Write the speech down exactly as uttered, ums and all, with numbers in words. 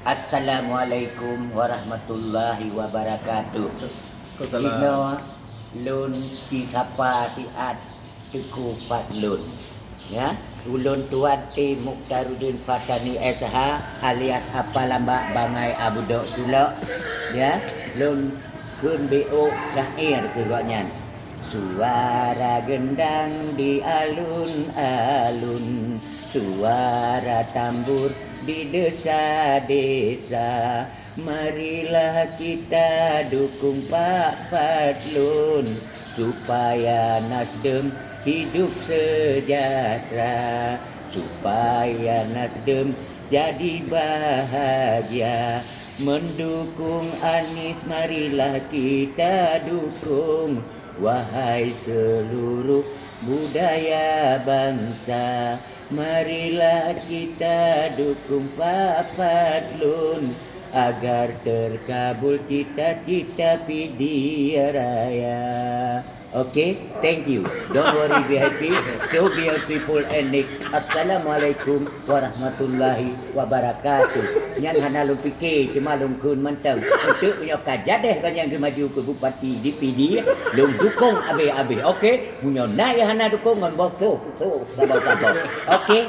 Assalamualaikum warahmatullahi wabarakatuh. Inoe lôn ci sapa siat Teungku Fadlun. Ya, ulôn Tuan T Mukhtaruddin Fatani S H alias Apa Lambak Bangai Abu Dok Culok. Ya, lôn kheun B O syair keu gobnyan. Suara gendang di alun-alun, suara tambur di desa-desa. Marilah kita dukung Pak Fadlun supaya Nasdem hidup sejahtera, supaya Nasdem jadi bahagia. Mendukung Anies, marilah kita dukung, wahai seluruh budaya bangsa. Marilah kita dukung Pak Fadlun agar terkabul cita-cita Pidie Raya. Okay, thank you. Don't worry, V I P. So, beautiful ending. Assalamualaikum warahmatullahi wabarakatuh. Nyan hana lôn pike, cuma lôn kheun mantong. Untuk meunyoe ka jadeh gobnyan geumaju keu bupati di Pidie, lôn dukung abeh-abeh. Okay? Meunyoe na nyang hana dukung ngon boh soh, soh, saboh-saboh. Okay?